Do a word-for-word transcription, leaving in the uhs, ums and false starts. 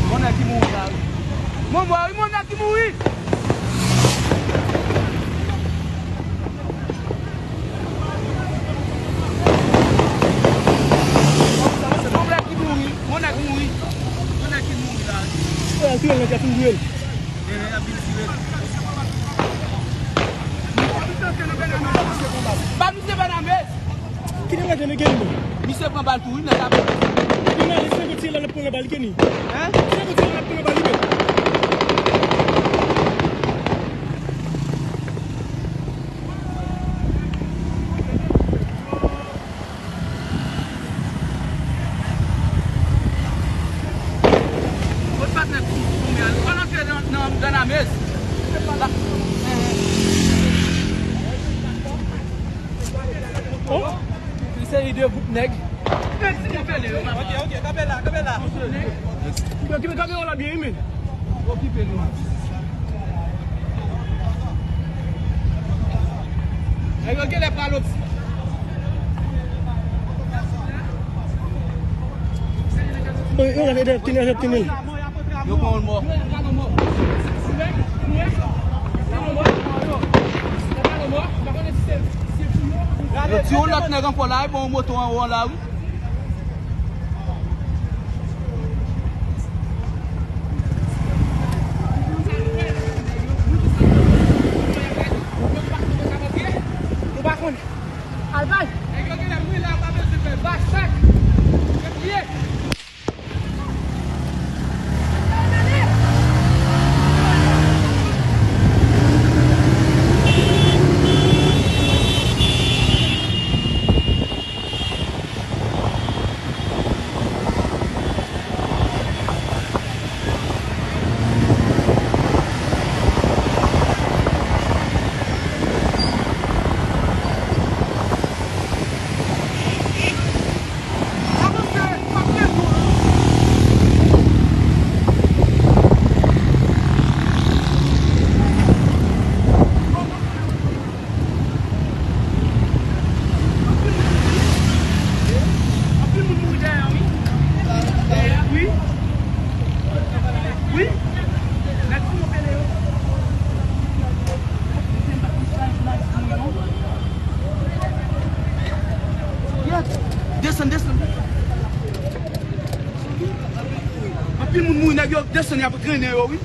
Mon nèg ki mouri la wi. Mon mò wi, mon nèg ki mouri. Mon nèg ki mouri, mon nèg mouri. Mon nèg ki mouri la wi. Yo ap tire l nan tèt ou, yo. Ba misye Bènamez. Kite mwen tande gen nou. Misye pran bal tou wi, nèg la. Li mal, li se konti la, l ap pran bal, Kenny. Hein? Se konti la, l ap pran bal, li menm. Kot patnè kounye a? Ou konn antre nan, nan, nan Bènamez? Oh? Yon seri de gwoup nèg. Ok, ok, kanpe la, kanpe la. Yo, kanpe la byen, men. Okipe nou. Nèg yo genlè pral oti. Yo, yo, yo, yo, yo, yo, yo. Yo pran yon mò. Yo tiye yon lòt nèg ankò la, wi, pran yon moto anwo an la, wi. Nou pa konn. Al bay. Nèg yo genlè mouri la, pa bezwen fè bay chak. Yo tiye. Anpil moun mouri dèyè, wi. Dèyè, wi. Wi. Nèg fouye pele yo. Desann, desann. Anpil moun mouri, nèg yo desann, y ap grennen yo, wi.